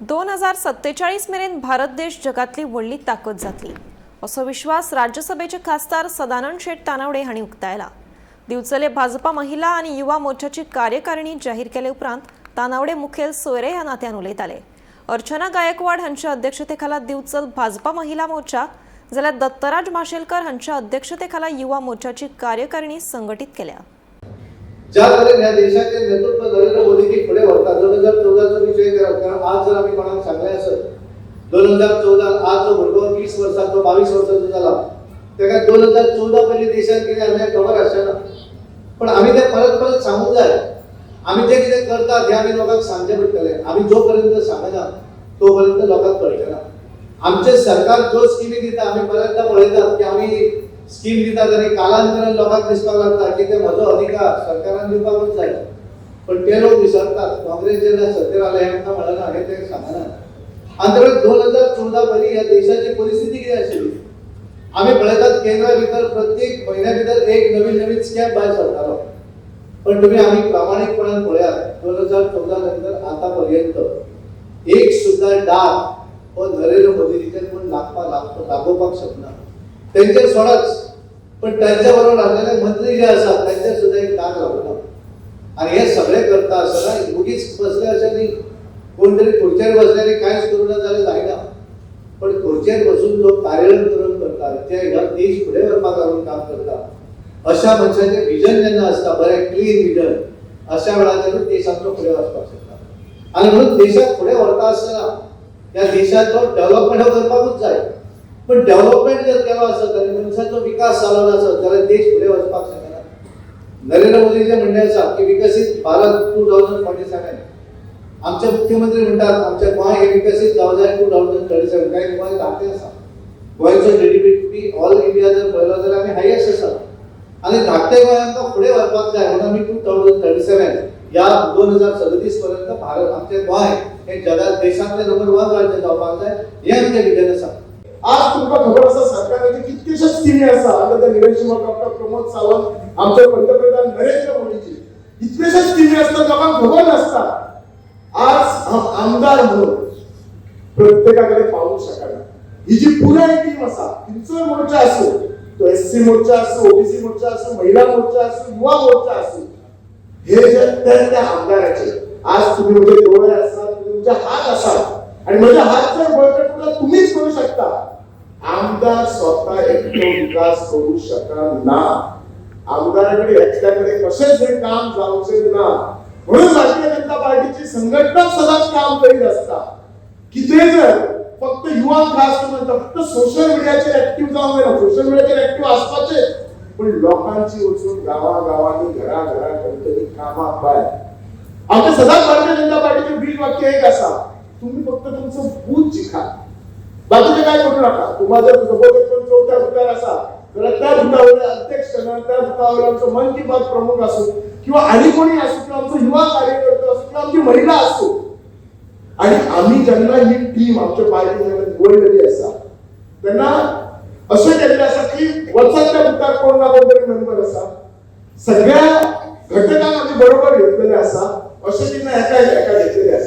2047 मेरेन भारत देश जगातली व्हडली ताकद जातली असो विश्वास राज्यसभेचे खासदार सदानंद शेट तानावडे हांणी उक्तायला. दिवचले भाजपा महिला आनी युवा मोर्चाची कार्यकारिणी जाहीर केले उपरांत तानावडे मुखेल सोयरे ह्या नात्यान उलयताले. अर्चना गायकवाड हांच्या अध्यक्षतेखाला दिवचल भाजपा महिला मोर्चा जाल्यार दत्तराज माशेलकर हांच्या अध्यक्षतेखाला युवा मोर्चाची कार्यकारिणी संघटीत केल्या. ज्या तरेन ह्या देशाचे नेतृत्व नरेंद्र मोदीजी फुडें व्हरतात, 2014चो विशय करात, कारण आज जर आमी कोणाक सांगलें आसत 2014, आज जो भुरगो 20 वर्सांचो, 22 वर्सांचो जाला, ताका 2014 पयलीं देशांत कितें जालें खबर आसचें ना. पण आमी तें परत परत सांगूंक जाय. आमी जें कितें करतात हें आमी लोकांक सांगचें पडटलें. आमी जो पर्यंत सांगना तो पर्यंत लोकांक कळचें ना. आमचें सरकार ज्यो स्किमी दिता, आमी बऱ्याचदा पळयतात की आमी स्कीम दितात आनी कालांतरान लोकांक दिसपाक लागता की ते म्हजो अधिकार सरकारान दिवपाकूच जाय. पण ते लोक विसरतात, काँग्रेस जेन्ना सत्तेर आले हें आमकां म्हणना, हें ते सांगना. आनी त्यावेळी 2014 पयलीं ह्या देशाची परिस्थिती कितें आशिल्ली आमी पळयतात. केंद्रा भितर प्रत्येक म्हयन्या भितर एक नवीन नवीन स्कॅम भायर सरतालो. पण तुम्ही आमी प्रामाणीकपणान पळयात, 2014 नंतर आतां पर्यंत एक सुद्धा डाग हो नरेंद्र मोदीजीचेर कोण लागपाक लागोवपाक शकना. तेंचेर सोडाच, पण त्यांच्या बरोबर आसलेले मंत्री जे आसात त्यांचेर सुद्धा एक डाग लागना. आणि हे सगळे करता आसतना उगीच बसले अशें न्ही. कोण तरी खुर्चेर बसले आनी कांयच करूं ना जाल्यार जायना. पण खुर्चेर बसून जो कार्यरत करून करता, ते ह्या देश फुडें व्हरपाक लागून काम करता, अशा मनशाचें विजन जेन्ना आसता बरें, क्लीन विजन, अशा वेळाचेरूच देश आमचो फुडें वचपाक शकता. आनी म्हणून देशाक फुडें व्हरता आसतना ह्या देशाचो डेव्हलपमेंट हो करपाकूच जाय. पण डेव्हलपमेंट जर केलो आसत आनी मनशाचो विकास जालो नासत जाल्यार देश फुडें वचपाक शकना. नरेंद्र मोदीचें म्हणणें आसा की विकसीत भारत 2047. आमचे मुख्यमंत्री म्हणटात, आमचें गोंय हें विकसीत जावं जाय 2037. काय गोंय धाकटें आसा. गोंयचो जीडीपी ऑल इंडिया जर पळयलो जाल्यार आमी हायेस्ट आसा आनी धाकटे गोंय आमकां फुडें व्हरपाक जाय. म्हणून आमी 2037 ह्या 2037 पर्यंत भारत, आमचें गोंय हे जगात देशांतलें नंबर 1 राज्य जावपाक जाय, हें आमचें विजन आसा. आज तुमकां खबर आसा, सरकाराचे कितलेशेच स्किमी आसा under the leadership of Doctor Pramod Sawant, आमचे पंतप्रधान नरेंद्र मोदीजी. कितलेशेच स्किमी असतात, लोकांक खबर नासता. आज हांव आमदार म्हणून प्रत्येकाकडे पावूंक शकना. ही जी पुराय टीम आसा, खंयचोय मोर्चा आसूं, तो एससी मोर्चा आसूं, ओबीसी मोर्चा आसूं, महिला मोर्चा आसूं, युवा मोर्चा आसूं, हे जे त्या त्या आमदाराचे आज तुम्ही म्हणजे डोळे आसात, तुम्ही तुमचे हात आसात आणि म्हजे हात जर बळकट उरला तुम्हीच करू शकता. आमदार स्वतः एकटो विकास करू शकना. आमदाराकडे एकट्याकडे कशेंच हे काम जावचें ना. म्हणून भारतीय जनता पार्टीची संघटना सदांच काम करीत असता. कितें जर फक्त युवांक खास करून फक्त सोशल मिडियाचेर ऍक्टिव्ह जावंक जायना. सोशल मिडियाचेर ऍक्टिव्ह आसपाचेच, पण लोकांची वचून गावागावांनी, घराघरात खंय कामां भायर. आमच्या सदांच भारतीय जनता पार्टीचे बीज वाक्य एक आसा, तुम्ही फक्त तुमचं बूथ जिखा, बाकीचे काय करू नका. तुम्हाला जर सपोज एक कोण चौथ्या बुथार आसा जाल्यार त्या बुथावयले अध्यक्ष ना त्या बुथावयलो आमचो मन की बात प्रमुख आसूं किंवा आणि कोणी आसूं किंवा आमचो युवा कार्यकर्तो आसूं किंवा आमची महिला आसूं. आणि आम्ही जेन्ना ही टीम आमच्या पार्टी जेन्ना निवडलेली आसा तेन्ना अशें केल्लें आसा की वचत त्या बुथार कोण ना कोण तरी मेंबर आसा. सगळ्या घटकांक आमी बरोबर घेतलेले आसा. अशें की ना एका एका घेतलेले आसा.